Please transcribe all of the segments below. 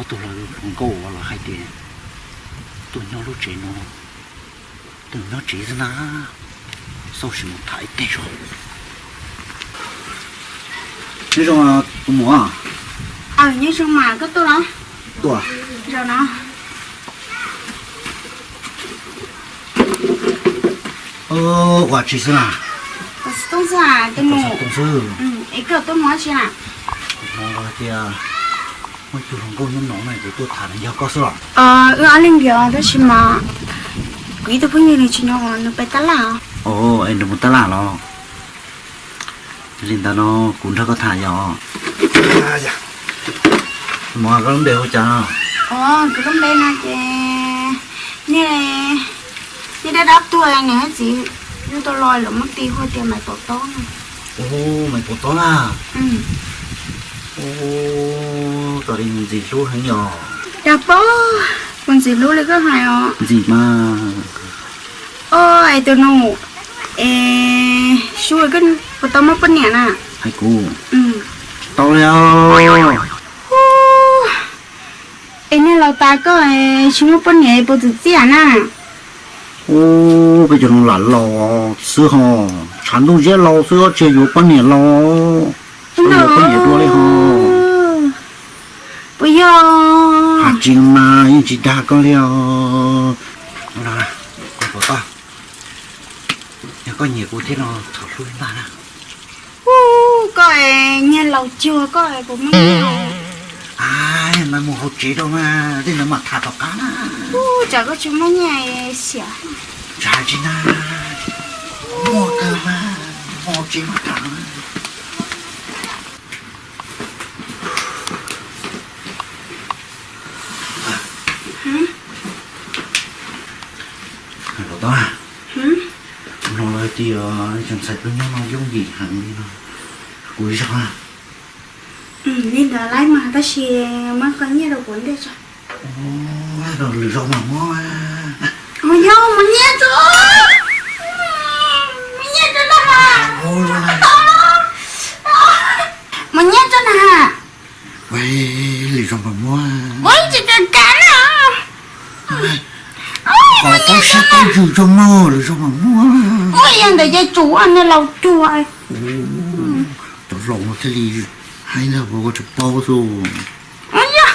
Ob tug hluas nkauj uas lawv hais tias tuaj nyob lub tsev no, twb nyob tsev xwb na, xauj sim mus tham ib teg zog. Nyob zoo tus muam. Nyob zoo mas, koj tuaj los? Tuaj. Zaum no. Ua tsi xwb na? Ua xov tooj xwb tus muam. Es koj tuaj mus ua tsi na? Hnov hais tias muaj ib tug hluas nkauj nyob no na, ces tuaj tham no yog koj xwb los? Wb ob leeg ntiag tab sis mas kuv ib tug phooj ywg nws tsis nyob, nws pem tab laj. Es nws mus tab laj los? Li ntawd no kuv nrog koj tham yom. Muam, koj lub npe hu cas? Kuv lub npe no ces niaj dab dab tuag, niam thiab txiv yug tau los lawm, muab tis hu tias Maiv Pov Tob. Maiv Pov Tob na. Ua, tus li ntxim hlub heev yom. Yog pob, kuv ntxim hlub li koj hais os. Ntxim mas. Os, es tus nus, es sub, koj puas tau muaj poj niam na? Hais kuv? Tau li os. Es niag laus tas koj tsis muaj poj niam puas txim txiaj na? Ub, peb cov no lam laus xwb ho, tshav ntuj ziab laus xwb, tsis yuav poj niam los, yuav poj niam dua li ho. Puas yog? Has tsis mas yeej tsis dag koj li os. Yog koj nyiam kuv thiab no thov hlub ib npaj na. Koj niag laus cuag koj puas muaj nyiaj? Mas mus hauv tsev rau mas tej ntawd mam tham tom qab na. Tsam koj tsis muaj nyiaj xiam. Tsam tsis na, muaj kawg mas, mus hauv tsev mam tham. Los tau, hnov lawv tias cov ntxhais peb nyob no yooj yim heev li no, kuv zog na. Li ntawd laib mas tab sis muab koj nyiaj rau kuv ntej tso. Lwm zaus mam muab. Yog muaj nyiaj tso, muaj nyiaj tso na. Muaj nyiaj tso na. Lwm zaus mam muab. Ua tsis tau kav na. Kom paub siab paub ntsws tso mog, lwm zaus mam muab. Ua yog ntawd ces tsum niag laus cuag. Cov laus no thiaj li hais ntag, ua tsis paub xwb.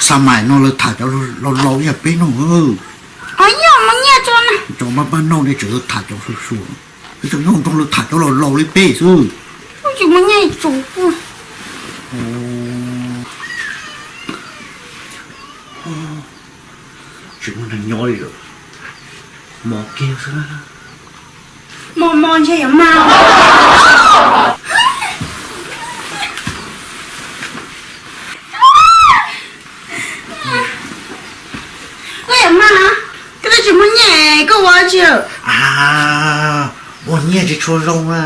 Xa mais no lawv tham cov laus laus yam peb no. Yog muaj nyiaj tso na. Cov maj maj nauj ne tseem tham cov suav suav, peb cov nyob nroog lawv tham cov laus laus li peb xwb. Tsis muaj nyiaj tsum. Tsis muaj neeg nyob li lawm, mos kiag xwb. Mos mos ntshe yuav mas. Koj yuav mas, koj twb tsis muaj nyiaj koj ua tsi? Ua nyiaj tsis tshua zoo a.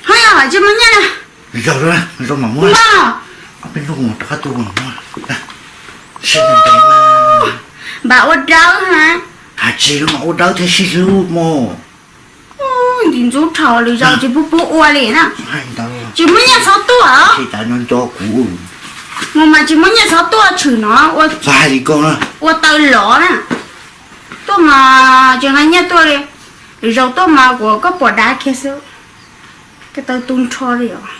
Ho yog hais tsis muaj nyiaj na. Zoo, zoo mam muab. Peb hnub kuv mam rov qab tuaj kuv mam muab. Npam ua dawb ha. Has tsis mam ua dawb thiaj sib hlub mog. Ntim ntxub dhau lwm zaus tsis pub pub ua li na. Tsis muaj nyiaj txhob tuaj. Mus mas tsis muaj nyiaj txhob tuaj tshwm no. Ua taw lov na. Tuaj mas tsis nqa nyiaj tuaj li. Lwm zaus tuaj mas kuv koj pom dav kiag xwb. Koj tau tu nrho li os.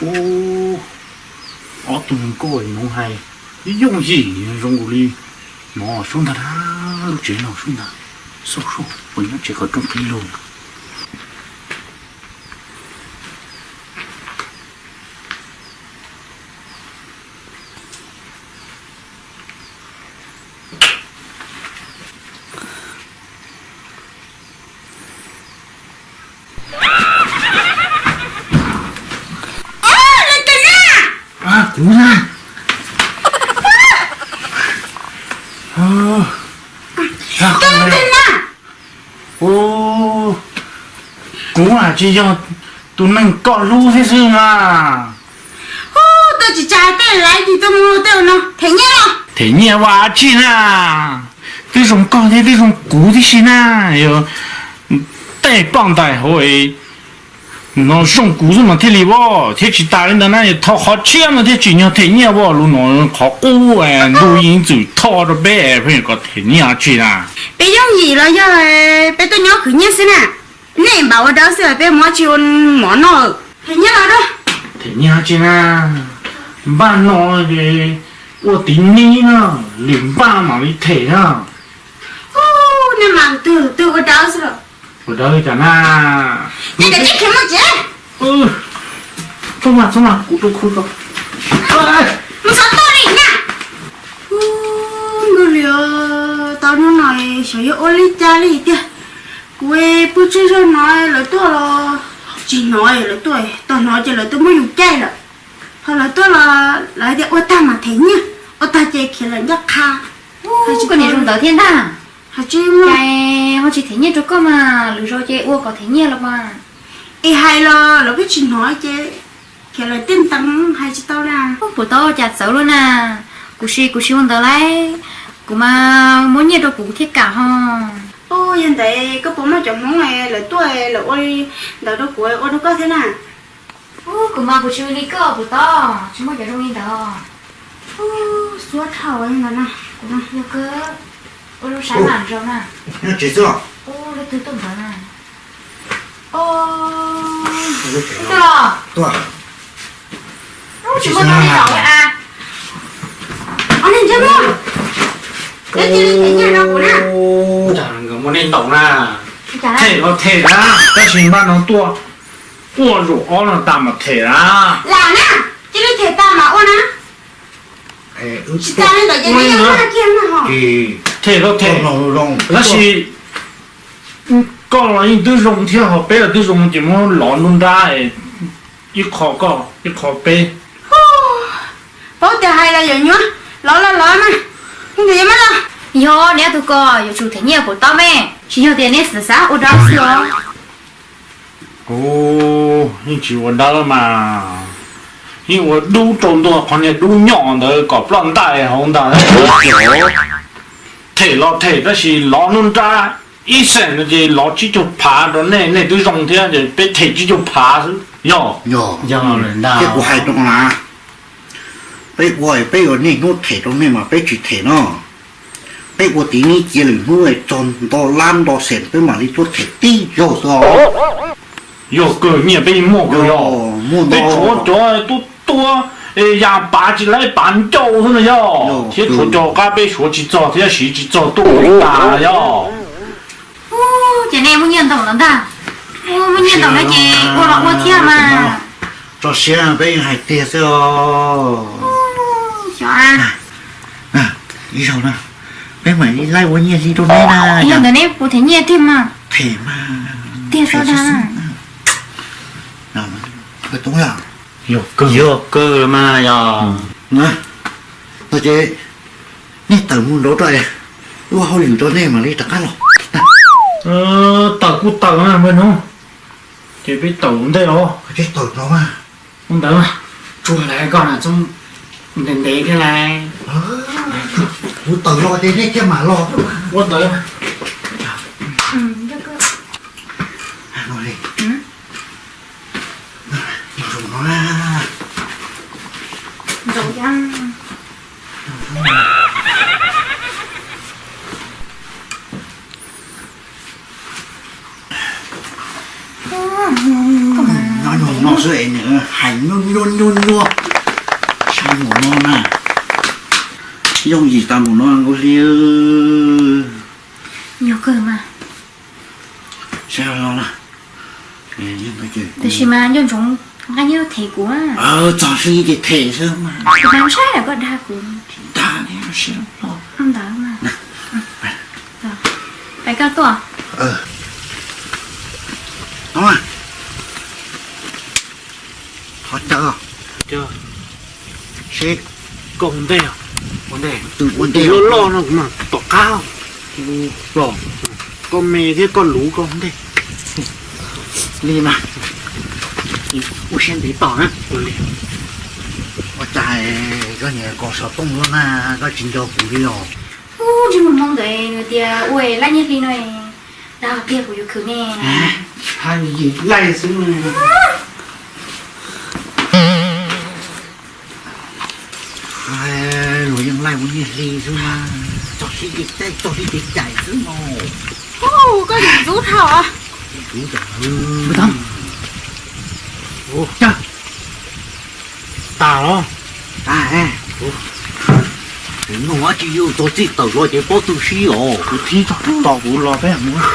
Ub, ob tug nkauj no hais yooj yim zoo nkaus li. No sub ntag na, lub tsev no sub ntag. Xauj sub puas nyob tsev kom rooj qhib lug. Kuv na. Kuv tsis yog tus neeg koj hlub thiab xwb mas. Ub, tuaj tsis tsa tej laiv tis tuaj mus tej no them nyiaj los. Them nyiaj ua tsi na? Twb zoo koj thiab twb zoo kuv tib si na. Yog tej poj ntais hauv No zoo kuv xwb mas thiaj li voj thiab tsis tas li ntawd na, thov qhov tshiab no thiaj tsim nyog them nyiaj voj, lub no qhov qub ntuj yeej txwm thoj rau peb pheej kom them nyiaj tsis na. Peb yooj yim los yog peb tuaj nyob khwv nyiaj xwb na, nej npam ua dawb xwb peb muab tsis ua mov noj. Them nyiaj los dua. Them nyiaj tsis na, npaj no ces ua tiv nib na, lwm npaj mam li them na. Nej mas twg twg ua dawb xwb los. Ua dawb li cas na? Ces txhob mas, txhob mas, kuv tus khu tso. Mus xov tooj li na. Nkauj Hli, tau hnub no xyov yuav ua li cas li tiag. Kuv pw tsawg zaug hnov lawv tuaj los tsis hnov lawv tuaj, tau hnov ces lawv tuaj muab yus caij lawm. Ho lawv tuaj los lawv tias ua tag mam them nyiaj, ua tag ces khiav lawm ncaj qha. Koj niam zoo ntawd thiab ntag. Hais tsis muaj, ho tsis them nyiaj rau koj mas, lwm zaus ces ua kom them nyiaj los mas. Es hais los lawv pheej tsis hnov ces khiav lawm tej ntees hais tsis tau na. Puas tau cas txawv luaj na. Kuv sis kuv sis ua ntawd lauj, kuv mas muab nyiaj rau kuv thiaj kam ho. Yog ntawd koj puas muaj cov Hmoob lawv tuaj lawv ua li ntawd rau kuv ua rau koj thiab na? Kuv mas kuv tsis ua li koj puas tau, tsis muaj cov zoo li ntawd. Xuab dhau ntawd na, kuv yog kawg ua lub sab mam zaus na. Nyob tsev xwb los? Leej twg tuaj ntawd na? Tuaj los? Tuaj. Tsis muaj neeg los a. Ua neeg ntsej muag, peb cia li them nyiaj rau kuv na. Nkawd muaj neeg ntaus na. Them los them na, tab sis npaj no tuaj quaj zaum ob no tas mam them na. Lam na, cia li them tas mam ua na. Tsis tas li ntawd ces neb yeej npaj kiag na ho. Them los them, tab sis koj los yeej twb zoo thiab ho peb los twb zoo ces muab lov nruab nrab, ib qho koj ib qho peb. Paub tias hais los yuav nyuaj, lov los lov mas, ntawd yuav mas los. Yog neb ob tug ko yuav tsum them nyiaj puas tau me, tsis yog tias neb xav xav ua dab xwb os. Yeej tsis ua dab mas, yeej ua dub rau ntua qhov niag dub nyom ntawd kom ploj ntais hauv ntag. Them los them tab sis lov nruab nrab ib xees no ces lov tsib caug phav rau nej, nej twb zoo thiab ces peb them tsib caug phav xwb. Yog, yog, kuv hais rau na, peb ua peb yuav niaj hnub them rau nej mas peb tsis them no. Peb ua tiv nib cia lwm hnub txog nto lab nto xees peb mam li tuaj them tib zaug xwb. Yog kawg nyiaj peb yeej muaj kawg yog. Peb tshuav cov tub tuab ya pav tsis laib pav ncauj xwb no yog, thiab tshuav cov qab peb suav tsis txog thiab siv tsis txog tuaj ua tas yog. Ces nej muaj nyiaj ntau lawm ntag. Muaj nyiaj ntau na ces ua los ua thiab mas. Tso siab peb yeej hais tiag xwb os. Xyov a. Ib zaug na, peb mam li laij ua nyiaj hli rau neb na. Yog ntawd neb puas them nyiaj tiag mas? Them mas. Tiag xwb dag. Yog kawg los mas yog. No ces nej tawm mus nraud rau, ua hauj lwm rau nej mam li rov qab los. Tawm kuj tawm na, ces peb tawm ua ntej os. Ua ntawd, tsuag lawm koj na, txhob ntev ntev thiab lauj. Kuv tawm los ces nej thiaj mam los. Ua ntawd. Nyob nyuag no xwb es nws hais nyuaj nyuaj nyuaj nyuaj. Saib mus no na, yooj yim tas mus no Nkauj Hli. Yog kawg mas. Saib los na. Tam sim mas nco ntsoov nqa nyiaj them kuv. Txog hli ces them xwb mas. Kuv mas ntshai lawm koj dag kuv. Dag ntawd mas. Pais koj tuaj. Thov caw seb koj ua ntej, ua ntej, tus ua ntej loj loj no kuv mam tom qab los. Koj me thiab koj luv koj ua ntej. Li mas, ua siab ntev tos na. Ua cas koj niam kos xov tooj luaj na, koj tsis nco kuv li os? Ub, ntsej muag hmoob ntawd nws tias ua lab nyiaj hli no, Dag tiag kuv yuav khwv ne. Hais yim laij xwb. Luag yeej laij ua niag hli xwb mas, txog sib ces caij, txog sib ces caij xwb no. Koj ntxub dhau. Cas tas los. Nug dab tsi yus tau txij tawm los ces paub tu sib os. Kuv thib txog tos kuv los peb mus.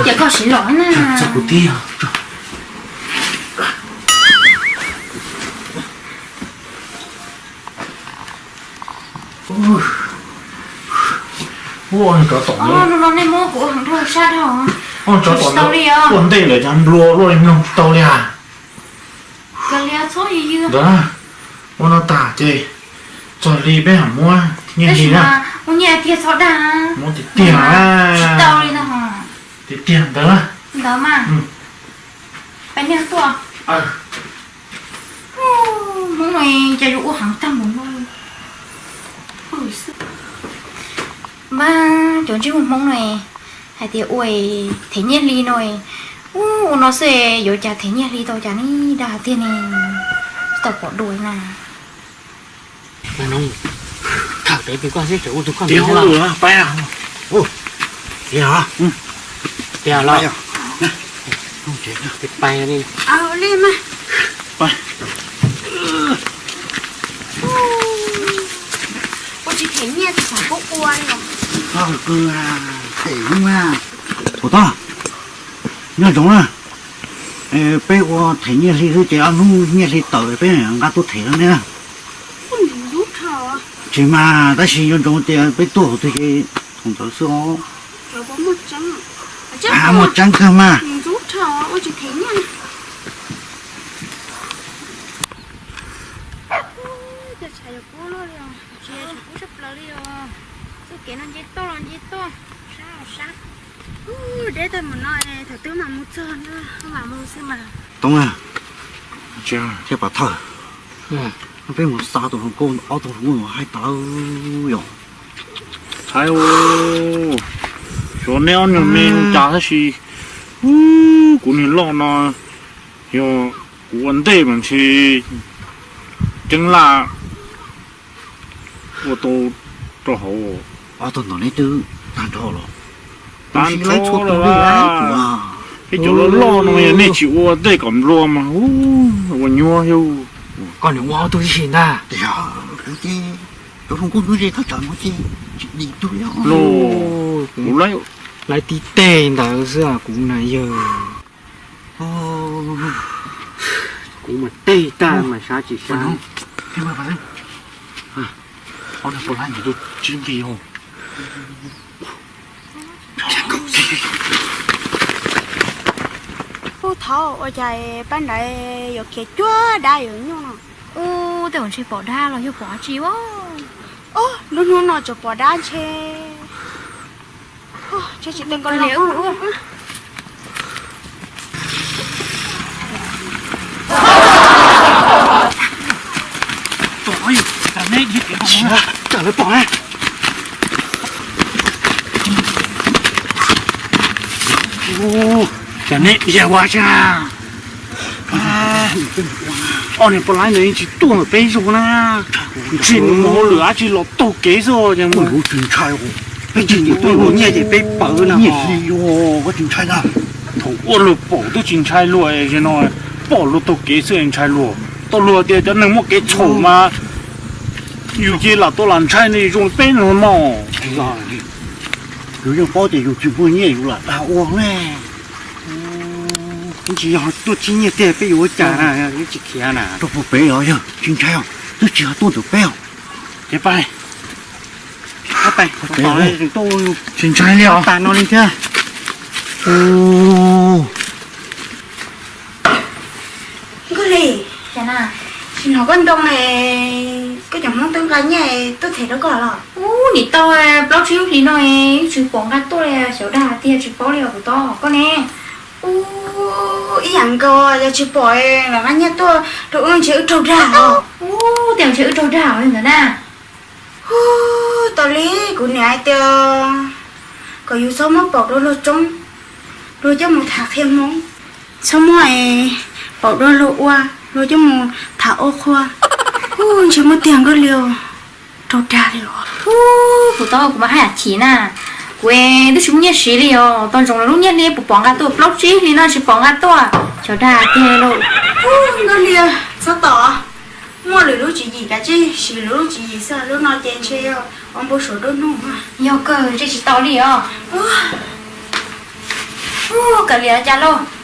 Ces koj siv los na. Txog kuv thib. Ua rov tom no nej muab kuv ua heev dhau sab dhau. Ua rov tom no ua ntej lawm cas nplua luaj li mloog tsis tau li as. Ntawd, ua no tas ces txog li peb mam muab nyiaj hli na. Muab tiag tiag na. Tiag tiag ntawd. Ntawd mas. Peb niag tuaj. Hmoob no cas yuav ua heev tag npaum no. Mas cov ntsej muag Hmoob no hais tias ua them nyiaj hli no, ua no xwb yuav cas them nyiaj hli tau cas ne, dag tiag ne, tsis tau pom dua na. Thawm dev pes koj xwb tseem ua tus koj tiag. Pais tiag los. Pais li mas. Ua tsis them nyiaj tus xav kuj ua li os. Them mas. Thaum tod, nyob ntsoov na, peb ua them nyiaj hli xwb ces ob hnub nyiaj hli tawm peb nqa tuaj them rau nej na. Tsis mas tab sis nco ntsoov tias peb tuaj hauv twg ces thaum ntawd xwb os. Muaj tseeb kawg mas. Txoj kev no nce tuaj los nce tuaj, sab los sab. Deb tag mus no, thaum twg mam mus txog na, mam mus xwb mas. Toob na, thiab Pov Thawj, peb mus xa tus hluas nkauj, ob tug hluas nkauj no hais tawv yom. Hais, xyov neb ob niag me cas tab sis kuv niag loj no yog kuv ua ntej mas ntshe ceeb laj ua tau rau hauv. Ob tug ntawm neb twb tag nrho los? Tag nrho lawm. Peb cov loj loj no yog nej tsis ua ntej kom nplua mas ua nyuaj thiab. Koj niam ua ob tug tib si ntag. Tiag, kuv ces cov hluas nkauj ntsuab ze thaj tsam no ces tsis dim tug li os. Kuv laiv tib teg ntawd xwb kuv na yawg. Kuv mas teg tag mas sab tsis sab. Ub, thaum ua cas pab nrad yuav khiav cuag dab yuav nyuj no. Ub, tej zaum ntshe pom dab los yog pom dab tsi. Ob, lub hnub no tsuas pom dab ntshe. Lawv pom na. Cas neb dhia ua tsa. Ob niag poj laib ntawd yeej tsis tuaj ntawm peb zos na. Ntshe mus hauj lwm dab tsi los taug kev xwb. Tsis ntshai, peb tsis tuaj luag nyiaj ces peb pawv na. Tsis ntshai na. Thaum ua luag pom twb tsis ntshai luag, no pom luag taug kev xwb ntshai luag. Tau luag tias cov neeg muaj kev txhaum mas yus ces lam tau lam ntshai zoo peb no mog. Yus yeej paub tias yus tsis muaj nyiaj yus lam dag ua ne. Tsis yog tuaj tsib nyiaj tiag peb yuav ua cas na, tsis khiav na. Rau puag pem os yawg, tsis ntshai os, twb tsis yog tuaj ntawm peb os. Ces pais, tsis ntshai li os. Tas no li thiab. Nkauj Hli, sim no koj ntoo ne, koj cov Hmoob twb nqa nyiaj tuaj them rau koj los? Ub, nim tau plaub tsib lub hlis no wb tsis pom nqa tuaj li, xyov dag tiag tsis paub li os kuv tod koj ne. Ub, ib yam nkaus yog tsis pom los nqa nyiaj tuaj rau wb ntshe wb raug dag os. Ub, tias ntshe wb raug dag os li ntawd na. Ub, Tab sis kuv niam hais tias kom yus txhob muab paum rau luag tsoob, luag coj mus tham qhia Hmoob, txhob muab paum rau luag ua, luag coj mus tham ua qhua. Ub, ntshe muaj tiag Nkauj Liag, raug dag li os. Ub, kuv tau kuv mas haj yam chim na, kuv twb tsis muaj nyiaj siv li os, tau ntsoov lub nyiaj li puas pom nqa tuaj, plaub tsib hlis no tsis pom nqa tuaj, xyov dag tiag lauj. Ub, Nkauj Liag txhob tos, muaj lwm lub tswv yim kav tsij siv lwm lub tswv yim xwb, lub no ces ntshe yog ua npau suav nruab hnub. Yog kawg ntshe tsis tau li os. Ub, Nkauj Liag cas lauj?